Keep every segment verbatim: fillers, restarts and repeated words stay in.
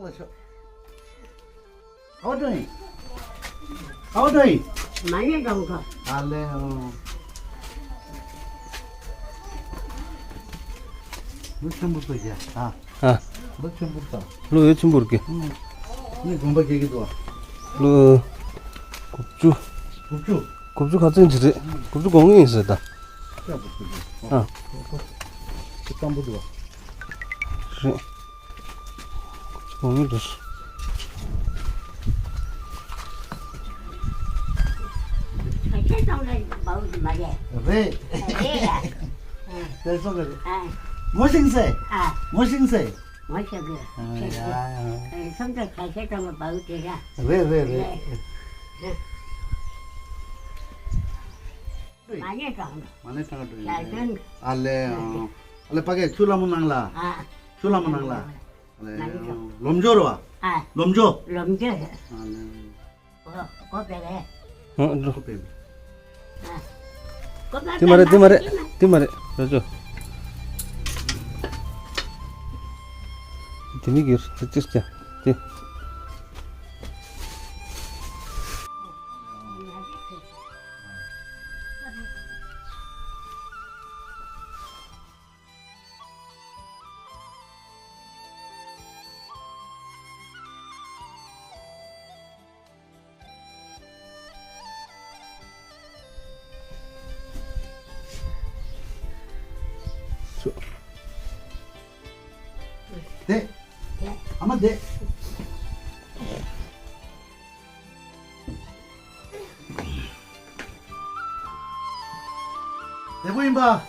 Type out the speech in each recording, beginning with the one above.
ལ་ཤོག། ཨོ་ཏོ་ཡིན། ཨོ་ཏོ་ཡིན། མ་ཎི་བགྲང་གི། ཨ་ལེ་ཨོ། ལོ་ཆེན་པོ་ཚོ་རྒྱ་ཨ། ཨ། ལོ་ཆེན་པོ་ཚོ། ལོ་ཡོད་ཆེན་པོ་རྒྱ། ཨུ། ནི་དགོན་པ་སྐྱེ་གི་འདུག་ཨ། ལོ་དགུ་བཅུ། དགུ་བཅུ། དགུ་བཅུ་ཁ་ཚན་ཅི་རེད། དགུ་བཅུ་གོང་ཡིན་ཟེར་ད། ཨ། དགུ་བཅུ་གོང་ཡིན་ཟེར་ད། ཨ། ཨ། དགུ་བཅུ་གོང་ཡིན་ཟེར་ད། རེད། གོང་མི་འདུག་ཁ་ཆེ་གཏོང་ལ་འབའ་འོ་མ་རེད། རེད། རེད་ཡ། དེ་སོ་གི་རེད། ཨ། ངོ་ཤེས་སེ། ཨ། ངོ་ཤེས་སེ། ངོ་ཤེས་གི་ཨ་ཡ་ཡ། ཨ། སོམ་ད་ཁ་ཆེ་གཏོང་ལ་འབའ་འོ་དེ་ར། རེད་རེད་རེད། རེད། མ་ཎི་བགྲང་། མ་ཎི་བགྲང་འགྲོ་ཡིན། ཞལ་འདོན། ཨ་ལེ། ཨ་ལེ་ཕ་གི་ཆུ་ལྷ་མོ་ནང་ལ། ཨ། ཆུ་ལྷ་མོ་ནང་ལ། ཨ་ལེ། མ་ཎི་བགྲང་། ལོ་མཇུག་རེད་བ། ཨ། ལོ་མཇུག་ལོ་མཇུག་ཨ་ལེ། གོ་གོ་བེ་རེད། ཨ་འགྲོ། གོ་བེ། ཨ། གོ་བེ་དེ་མ་རེད་དེ་མ་རེད། དེ་མ་རེད། རོ་ཅོ། དེ་མི་གིར་དེ་ཅིར་ཅ། དེ། དེ། ཨ་མ་དེ། བདེ་པོ་ཡིན་པ། ཨ།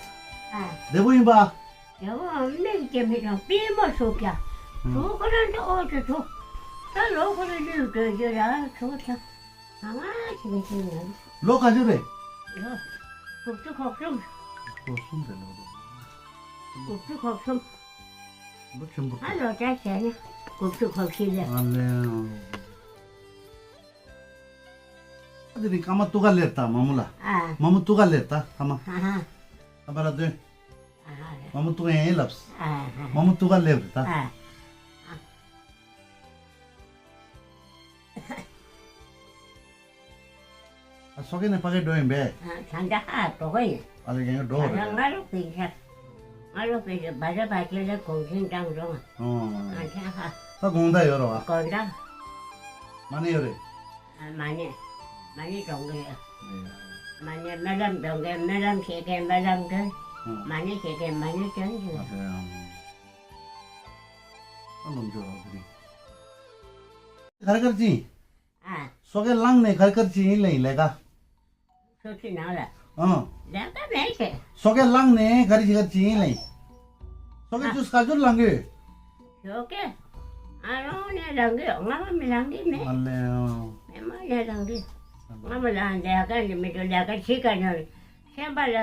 བདེ་པོ་ཡིན་པ། རྒྱལ་བ་མིག་རྒྱ་མི་དང་པད་མ་སོགས་ཀྱང་། ཨ། གྲོགས་ཁོ་རང་ཚོ་ཨོ་ཚོ་ཚོ། ད་ལོ་ཁོ་རང་ལུས་འགྲོ་རྒྱུ་ར་ཚོ་ཚ། ང་ང་ཞིག་ནས་ཤེས་ཡོང་། ལོ་ག་ཚོད་རེད། ལོ་དགུ་བཅུ་གོ་གསུམ། གོ་གསུམ་རེད་ལོ་རེད། དགུ་བཅུ་གོ་གསུམ། ལོ་ཆེན་པོ་ང་ལོ་ཙཱ་བྱས་ནས་དགུ་བཅུ་གོ་བཞི་ལ། ཨ་ལེ། ཨ་དེ་རིང་ཀ་མ་ཏུ་ཀ་ལེར་ད་མ་མོ་ལ། ཨ། མ་མོ་ཏུ་ཀ་ལེར་ད་ཀ་མ། ཨ་ཧ། ཀ་མ་ར་དོན། ཨ་ཧ་རེད། མ་མོ་ཏུ་ཀ་ཡན་ལབས། ཨ་ཧ། མ་མོ་ཏུ་ཀ་ལེར་ད། ཨ། ཨ་སོ་ཁེ་ནས་ཕ་གི་འགྲོ་ཡིན་པས། ཨ་ད་ལྟ་ཧ་འགྲོ་གི་ཡིན། ཨ་ལེ་རྒན་འགྲོ་ད་རེད། ང་ལོ་ཀུན་ཆ། ང་ལོ་ཀུན་ཆ་བ་ཟ་བ་ཅི་ལ་གོང་ཆེན་ཀྲང་རོང་། ཨོ། ཨ་ཆ་ཧ། ད་དགོང་དག་ཡོད་རེད་བ། དགོང་དག་མ་ཎི་ཡོད་རེད། ཨ་མ་ཎི། མ་ཎི་གཏོང་གི་ཡོད། མ་ཎི་སྨོན་ལམ་གཏོང་གི་སྨོན་ལམ་བྱེད་མཁན་སྨོན་ལམ་གཏོང་། ཨོ། མ་ཎི་བྱེད་མཁན་མ་ཎི་གཏོང་གི་ཡོད། ཨ་ལོ་འགྲོ་རོགས་གི་རེད། གར་གར་ཅི། ཨ། སོ་ཁེ་ལངས་ནས་གར་གར་ཅི་ཡིན་ལེ་ཡིན་ལས་ཀ། སོ་ཁེ་ནང་ལ། ཨང་། ལས་ཀ་མེད་ཟེར། སོ་ཁེ་ལངས་ནས་ག་རེ་བྱེད་ག་རེ་བྱེད་ཡིན་ལེ། སོ་ཁེ་ཨ། ཅུས་ག་ཅུར་ལངས་གི། སོ་ཁེ། ཨ་རོང་ནས་ལངས་གི། སྔ་མ་མི་ལངས་གི་མེད། ཨ་ལེ་ཨང་། མེ་མ་ནས་ལངས་གི། སྔ་མ་ལངས་ལས་ཀ་ནི་མི་འདུག་ལས་ཀ་བྱེད་ག་ནི། སེམས་པ་ལ།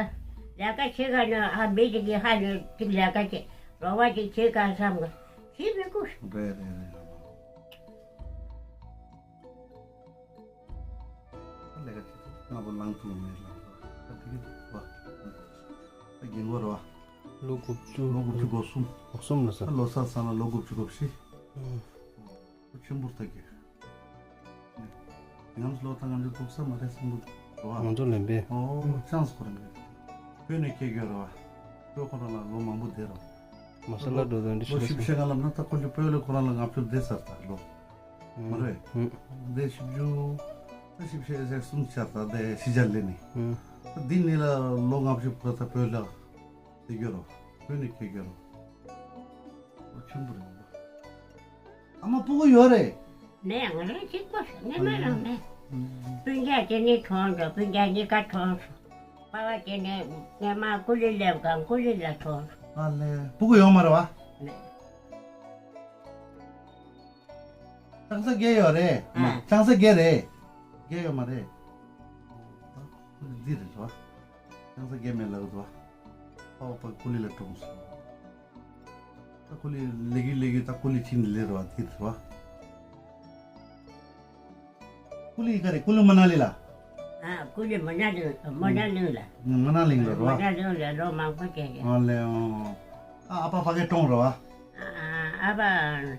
ལས་ཀ་བྱེད་ག་ནི་ཨ་མི་ཅིག་གི་ཧ་ནི་ཅིག་ལས་ཀ་བྱེད། རོགས་པ་ཅིག་བྱེད་ག་བསམ་གི། བྱེད་མི་དགོས། རེད་རེད་རེད། ལས་ཀ་བྱེད་དུས་སྔ་པོ་ལངས་ཐུབ་མེད་ལ། ད་དེ་གི་བ། ད་རྒན་གོག་རེད་བ། ལོ་དགུ་བཅུ། ལོ་དགུ་བཅུ་གོ་གསུམ། གོ་གསུམ་ལ་ས། ད་ལོ་གསར་ཚང་ལ་ལོ་དགུ་བཅུ་གོ་བཞི། ཨང་། ལོ་ཆེན་པོར་ཐག་གི། ཉམས་སུ་ལོ་ད་ང་ཚོ་འདུག་ས་མ་རེད་བསམ་གི་རེད་བ། ང་ཚོ་ལེན་པས། ཨོ་ཅང་སི་ཁོ་རང་གི། བོད་ནས་སྐྱེས་རྒྱུ་རེད་བ། བོད་ཁོ་རང་ལ་ལོ་མང་པོ་བསྡད་རོ། མ་ས་ལ་འགྲོ་དོན་འདི་ལོ་ཤི་བཞི་བཤད་ང་ལབ་ན་ད་ཁོ་ལི་བོད་ལ་ཁོ་རང་ལ་ལྔ་བཅུ་བསྡད་ཚར་ད་ལོ། མ་རེད། ཧུམ། འདི་བཞི་བཅུ། ད་བཞི་བཅུ་ཞེ་གསུམ་ཆགས་ད་འདི་ཕྱི་རྒྱལ་ལས་ནི། ཧུམ། ད་འདི་ནི་ལ་ལོ་ལྔ་བཅུ་བར་ད་བོད་ལ་དེ་གྱུར་རོ། བོད་ནི་ཁེ་གྱུར་རོ། ལོ་ཆེན་པོ་རེད་པ། ཨ་མ་སྤུ་གུ་ཡོད་རེད། མེད། ང་རང་གཅིག་པོ་རེད། ངའི་མ་རང་མེད། ཧུམ། སྤུན་ཀྱག་དེ་ནི་གྲོངས་འགྲོ། སྤུན་ཀྱག་གཉིས་ཀ་གྲོངས་སོང་། པ་བ་དེ་ནི་ངའི་མ་ཀུ་ལི་སླེབས་གང་ཀུ་ལི་ལ་གྲོངས་སོང་། ཨ་ལེ། སྤུ་གུ་ཡོད་མ་རེད་བ། མེད། ཅང་ས་བརྒྱད་ཡོད་རེད། ཨ། ཅང་ས་བརྒྱད་རེད། བརྒྱད་ཡོད་མ་རེད། འདི་རེད་བ། ཅང་ས་བརྒྱད་མེད་ལབ་འདུག་བ། ཨོ་པ་ཀུ་ལི་ལ་གྲོངས་སོང་། ད་ཀུ་ལི་ལེགས་ཡུལ་ལེགས་ཡུལ་ད་ཀུ་ལི་ཕྱིན་ལེ་རེད་བ་འདི་རེད་བ། ཀུ་ལི་ག་རེ་ཀུ་ལི་མ་ན་ལི་ལ། ཨ་ཀུ་ལི་མ་ན་ལི་མ་ན་ལི་ལ། མ་ན་ལི་ལ་རེད་བ། མ་ན་ལི་ལ་ལོ་མང་པོ་བྱས་ཀྱི། ཨ་ལེ་ཨོ། ཨ་ཨ་ཕ་ཕ་གི་གྲོངས་རེད་བ། ཨ་ཨ་ཨ་ཕ།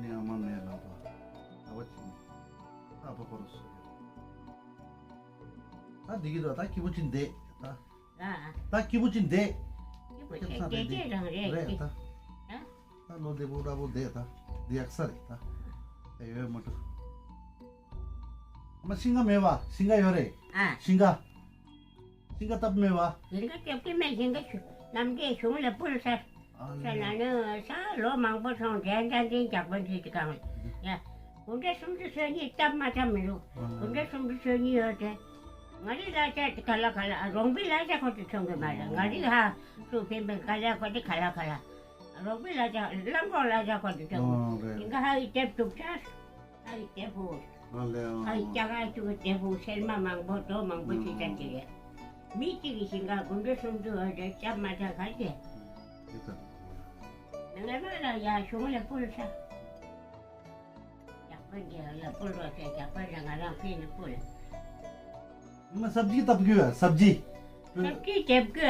ནི་ཨ་མ་མེད་ལ་བ། ཨ་བ་ཅི་ནི། ཨ་བ་ཁོ་རོ་སུ། ད་འདི་གི་ར་ད་སྐྱིད་པོ་ཅིག་འདེད་ད། ཨ། ད་སྐྱིད་པོ་ཅིག་འདེད། སྐྱིད་པོ་ཅིག་འདེད་དེ་རང་རེད་རེད་ཀྱི། ད། ཨ། ད་ལོ་བདེ་པོ་འདྲ་པོ་བསྡད་ད། འདི་ཡག་ས་རེད་ད། ཨེ་ཡོད་མ་འགྲོ། ཨ་མ་ཤིང་ཀ་མེད་པ། ཤིང་ཀ་ཡོད་རེད། ཨ། ཤིང་ཀ་ཤིང་ཀ་བཏབ་མེད་པ། ཤིང་ཀ་བཏབ་ཀྱི་མེད། ཤིང་ཀ་ཆུ་གནམ་བདེ་གཞུང་ལས་སྤུར་ས། ཨ་ས་ལ་ནི་ས་ལོ་མང་པོ་སོང་། འདྲེན་ཙང་འདྲེན་རྒྱག་པ་འདི་དེ་གང་ཡ། དགུན་ཁ་སུམ་ཅུ་སོ་གཉིས་བཏབ་མ་ཐབས་མི་འདུག་ཨ་དགུན་ཁ་སུམ་ཅུ་སོ་གཉིས་ཡོད་དེ། ང་རི་ལ་ཆ་དེ་ག་ལ་ག་ལ་ཨ་རོང་པའི་ལ་ཆ་ཁོ་དེ་ཚོང་གི་མ་རེད། ང་རི་ཧ་སུ་ཕིན་པའི་ག་ལ་ཁོ་དེ་ག་ལ་ག་ལ། རོགས་པའི་ལ་ཆ་གླང་གོག་ལ་ཆ་ཁོ་དེ་ཆོག་ཨོ་རེད། ཡིན་ག་ཧ་ཡི་དེབ་དུག་ཆ། ཧ་ཡི་དེབ་བུ། ཨ་ལེ་ཨོ། ཧ་ཡི་ཅ་ག་ཅུ་གི་དེབ་བུ་སེར་མ་མང་པོ་རྡོ་མང་པོ་ཅི་ཆ་དེ་རེད། མི་གཅིག་གི་ཞིང་ཁ་དགུན་འབྲུ་སུམ་ཅུ་འོ་དེ་སྐྱབས་མ་ཆ་ག་གེ། དེ་ལྟར། ང་ལ་ཡ་གཞུང་ལས་ཕུལ་ཆ། རྒྱག་པ་འདི་ལ་ཕུལ་རོགས་ཟེར། རྒྱག་པ་ལ་ང་རང་ཕིན་ནི་ཕུལ། མ་སབ་ཇི་བཏབ་རྒྱུ་ཡ་སབ་ཇི། སབ་ཇི་དེབ་གི་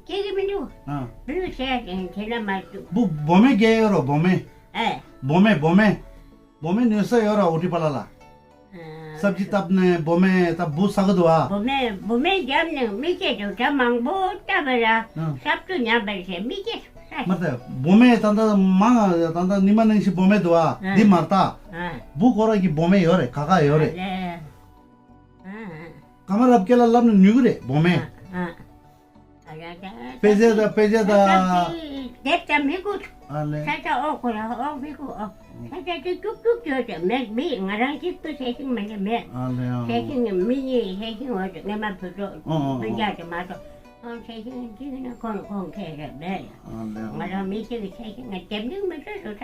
སྐྱེ་གི་མི་འདུག་ཨ། བུ་བཤད་དེ་དེ་ན་མ་བཅུག་བུ་བོ་མེ་རྒྱལ་ཡོད་རོ་བོ་མེ། ཨེ། བོ་མེ་བོ་མེ། བོ་མེ་ནུས་ས་ཡོད་རོ་འོ་ཏི་པ་ལ་ལ། ཨ། སབ་ཇི་བཏབ་ནས་བོ་མེ་ད་བུ་ས་གི་འདུག་ཨ། བོ་མེ་བོ་མེ་རྒྱབ་ནས་མི་སྐྱེ་འདུག་ད་མང་པོ་བཏབ་པ་ལ་ཨ། སབ་ཏུ་ཉམས་པ་ཞེས་མི་སྐྱེ་ས། མ་ད་བོ་མེ་ད་ད་མང་ད་ད་ཉི་མ་ནང་བཞིན་བོ་མེ་འདུག་ཨ། ཨ། འདི་མར་ད། ཨ། བུ་ཁོ་རང་གི་བོ་མེ་ཡོད་རེད་ག་ག་ཡོད་རེད། ཨ་ལེ། ཨ་ཨ། ཀ་མ་རབ་སྐད་ལ་ལབ་ནས་ཉུག་གི་རེད་བོ་མེ། ཨ་ཨ། ཨ་ཡ་ད། དཔེ་ཆ་དང་དཔེ་ཆ་དང་། དེབ་ད་མི་དགོས། ཨ་ལེ། ས་ཆ་ཨོ་ཁོ་ར་ཨོ་མི་དགོས་ཨོ། ས་ཆ་དེ་ཀྱུག་ཀྱུག་ཡོད་དེ་མེད་མི་ང་རང་གཅིག་པུ་ཤེས་ཤིང་མེད་ནི་མེད། ཨ་ལེ་ཨོ། ཤེས་ཤིང་མི་གཉིས་ཤེས་ཤིང་འོ་དེ་ངས་མ་བུ་ཚོ་ཨོ་ཨོ་སྤུན་ཀྱག་དེ་མ་གཏོགས་ཁོང་ཤེས་ཤིང་གཅིག་ནི་ཁོང་ཁོང་ཁས་རེད་མེད། ཨ་ལེ་ཨོ། ང་རང་མི་གཅིག་གི་ཤེས་ཤིང་ང་དེབ་ནི་མི་ཚོད་སུ་ད།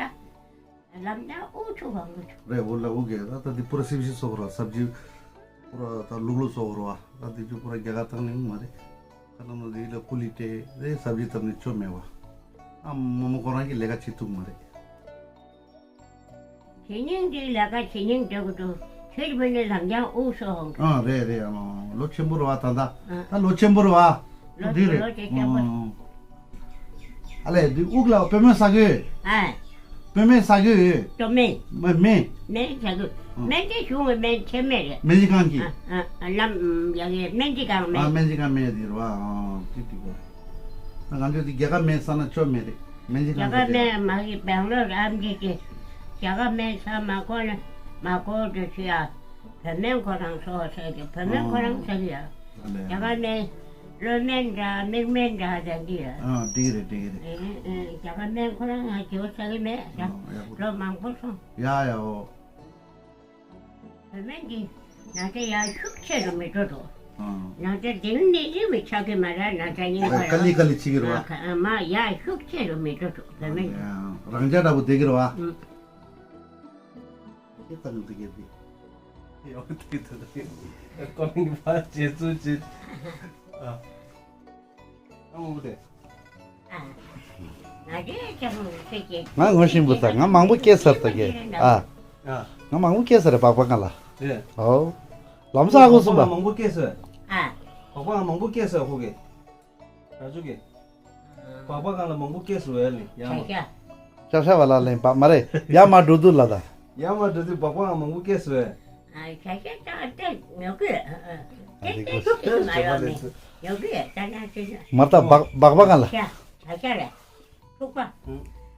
ལམ་ད་ཨུ་ཚུགས་བ་ངུ་ཚུགས། རེད་འོ་ལ་འུ་གེ་ད་ད་འདི་པུ་ར་སིབ་ཤི་སོགས་ར་སབ་ཇི། པུ་ར་ད་ལུག་ལུག་སོགས་ར་བ་ད་འདི་ཚོ་པུ་ར་རྒྱ་གར་བཏང་ནི་མ་རེད། ཁ་ན་ན་འདི་ལ་ཀུ་ལི་ཏེ་རེད་སབ་ཇི་བཏབ་ནི་ཆོ་མེད་བ། ཨ་མོ་མོ་ཁོ་རང་གི་ལས་ཀ་བྱེད་ཐུབ་མ་རེད། དེ་ཉིན་འདི་ལས་ཀ་བྱེད་ཉིན་འདོད་གི་འདུག་ཁྱོད་བུ་ནི་ལམ་རྒྱང་ཨུ་སོགས་ཧོང་། ཨ་རེད་རེད་ཨ་ལོ་ཆེན་པོ་རེད་བ་ད་ད་ད་ལོ་ཆེན་པོ་རེད་བ། ལོ་འདི་རེད། ལོ་ཆེ་ཆེན་པོ། ཨ་ལས་འདི་དབུགས་ལ་པད་མོ་ཟ་གི། ཨ། པད་མོ་ཟ་གི། ཏོ་མེ། མེ་མེ། མེ་ཟ་གི། ཨ། མེ་འདི་གཞུང་གི་མེ་ཆེ་མེ་རེད། སྨན་རྩིས་ཁང་གི། ཨ་ཨ་ཨ་ལམ་ཡ་གི་སྨན་རྩིས་ཁང་མེ། ཨ་སྨན་རྩིས་ཁང་མེ་འདི་རེད་བ། ཨ་ཏི་ཏི་གོ། ད་ང་ཚོས་འདི་རྒྱ་གར་མེ་ཟ་ན་ཆོ་མེ་རེད། སྨན་རྩིས་ཁང་ཟ་གི། རྒྱ་གར་མེ་མ་གི་བེང་ལོར་ཨམ་ཆི་གི། རྒྱ་གར་སྨན་ཟ་མ་གོ་ན་མ་གོ་འགྲོ་ཤི་ཡ། བོད་སྨན་ཁོ་རང་སོ་ཟེར་གི་བོད་སྨན་ཁོ་རང་ཟ་གི་ཡ། ཨ་ལས། རྒྱ་གར་སྨན་བློ་སྨན་འདྲ་མིག་སྨན་འདྲ་ཟ་གི་ཡ། ཨ་འགྲིག་རེད་འགྲིག་རེད། ཨེ་ཨེ་རྒྱ་གར་སྨན་ཁོ་རང་ང་གིའོ་ཟ་གི་མེད་ཟ། ཨ་ཡག་པོ། ལོ་མང་པོ་སོང་། ཡ་ཡ་འོ། བོད་སྨན་འདི་ན་ཚ་ཡ་ཤུགས་ཆེ་རུ་མི་འགྲོ་འགྲོ། ཨ། ན་ཚ་འདི་ནི་ནི་མི་ཆགས་གི་མ་རེད་ན་ཚ་ཡིན་ཨ་པ་ཀ་ལི་ཀ་ལི་བྱེད་ཀྱི་རེད་བ། ཨ་མ་ཡ་ཤུགས་ཆེ་རུ་མི་འགྲོ་འགྲོ་བོད་སྨན་འདི། ཨ་རང་ཅག་འདྲ་པོ་བསྡད་ཀྱི་རེད་བ། ཨུ། ཁྱེད་ལྟ་ནི་འདི་གས་འདི། ཡོང་འདི་ད་ད་ད་ཀོ་ལིང་བ་རྗེ་བཙུན་ཅི། ཨ། ཨ་མོ་དེ། ཨ། ང་དེ་ཅང་ཤེས་ཀྱི། ང་ངོ་ཤེས་པོ་ད་ང་མང་པོ་སྐྱེས་ཚར་ད་གས། ཨ། ཨ། ང་མང་པོ་སྐྱེས་ཚར་རེད་སྦག་སྦག་སྒང་ལ། རེད། ཨོ། ལམ་སང་ཨ་ཁུ་གསུམ་པ། མང་པོ་སྐྱེས་ཚར། ཨ། སྦག་སྦག་མང་པོ་སྐྱེས་ཚར་ཁོ་གས། ར་ཅུ་གས། སྦག་སྦག་སྒང་ལ་མང་པོ་སྐྱེས་ཚར་བས་ལེ་ཡ་མ། ཤ་ཤ། ཤ་ཤ་བ་ལ་ལེན་པ་མ་རེད་ཡ་མ་འགྲོ་དུས་ལ་ད། ཡ་མ་འགྲོ་དུས་སྦག་སྦག་སྒང་མང་པོ་སྐྱེས་ཚར་བས། ཨ་ཤ་ཤ་ད་ལྟ་ཉོ་གི། ཨ་ལེ་ཀོ། ཉོ་གི་ད་ན་ཅི་ན། མ་ད་སྦག་སྦག་སྦག་སྒང་ལ། ཤ་ཤ་ལ། ཐུག་པ།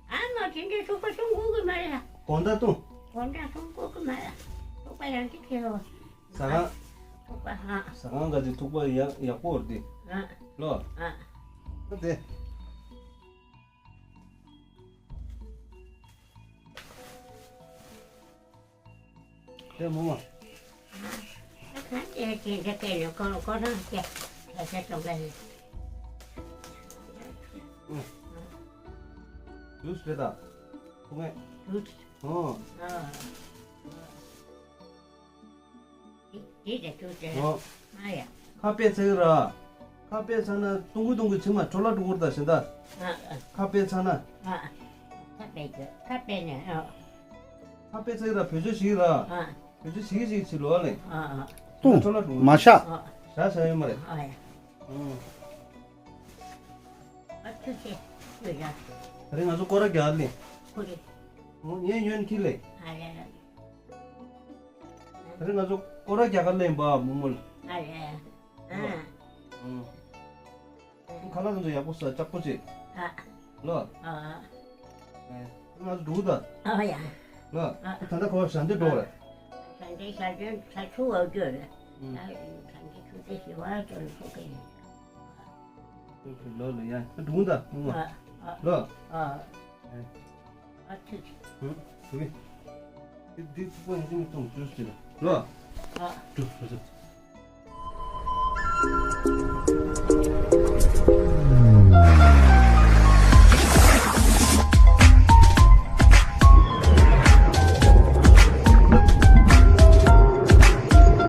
ཨ་མ་དེ་འདྲའི་ཐུག་པ་སྲུང་དགོས་ཀྱི་མ་རེད། དགོང་དག་བཏུང་། དགོང་དག་སྲུང་དགོས་ཀྱི་མ་རེད། ཐུག་པ་ཡང་ཅིག་ཁྱེར་རོ། ཟ་ཁང་། ཐུག་པ་ཧ། ཟ་ཁང་ག་ཅིག་ཐུག་པ་ཡག་ཡག་པོ་རེད་དེ། ཨ། ལོ། ཨ། ཨ་དེ། དེ་མོ་མ། ཨ་གང་དེ་དེ་འདྲ་སྐད་ནས་ཁོ་ཁོ་རང་སྐད་ཆ་ཆ་གཏོང་ག་ཡིན། ཨུ། ཇུས་རེད་ད། ཁོ་ངས། ཇུས། ཨོ། ཨ། དེ་དེ་དེ་ཇུས་རེད། ཨོ། ཨ་ཡ། ཁ་པད་ཚེག་ར། ཁ་པད་ཚ་ན་ཏུང་ཀུ་ཏུང་ཀུ་ཚིག་མ་འཕྲོ་བརླག་འགྲོ་གི་རེད་ད་ཟེར་ད། ཨ་ཨ། ཁ་པད་ཚ་ན། ཨ་ཨ། ཁ་པད་ཀྱི་ཁ་པད་ནས་ཨ། ཁ་པད་ཚ་གི་ར་བོད་ཆས་ཞིག་ར། ཨ། བོད་ཆས་ཞིག་ཞིག་ཕྱི་ལོགས་ལ། ཨ་ཨ། ཏུང་འཕྲོ་བརླག་འགྲོ་གི་མ་ཤ། ཨ། ཤ་ཤ་ཡོད་མ་རེད། ཨ་ཡ། ཨང་། ཨ་ཐུགས་རྗེ་ཆེ། ཡ། ད་རིང་ང་ཚོ་སྐོར་ར་རྒྱག་ལེ། ཁོ་རེ། ངས་ཉོན་ཁྱི་ལེ། ཨ་ཡ། ད་རིང་ང་ཚོ་སྐོར་ར་རྒྱག་ག་ལེ་བ་མུ་མུ་ལ། ཨ་ཡ། ཨ། ཨང་། ཁ་ལག་ཚོ་ཡག་པོ་ཟ་ལྕགས་པོ་བྱེད། ཨ། ལོ། ཨ། ཨེ། ང་ཚོ་འགྲོ་ད། ཨ་ཡ། ལོ། ཨ། ད་ལྟ་ཁོ་ཞལ་འདེབས་འགྲོ་རེད། ཞལ་འདེབས་ཞལ་འདེབས་ས་ཆུ་བ་རྒྱུ་རེད། ཨ། ཞལ་འདེབས་ཆུ་ཚོད་བཞི་བ་ཙམ་ཐུག་གི་ཡིན། ལོ་ལོ་ཡ། འགྲོ་ད། ཨ། ཨ། ལོ། ཨ། ཨེ། ཨ་ཐུགས། ཧུ། ཧུ། འདི་འདི་ཚུགས་པ་ཡིན་ཅིང་ཐོང་ཅུས་ཅི་ལ། ལོ། ཨ། འགྲོ་འགྲོ་འགྲོ།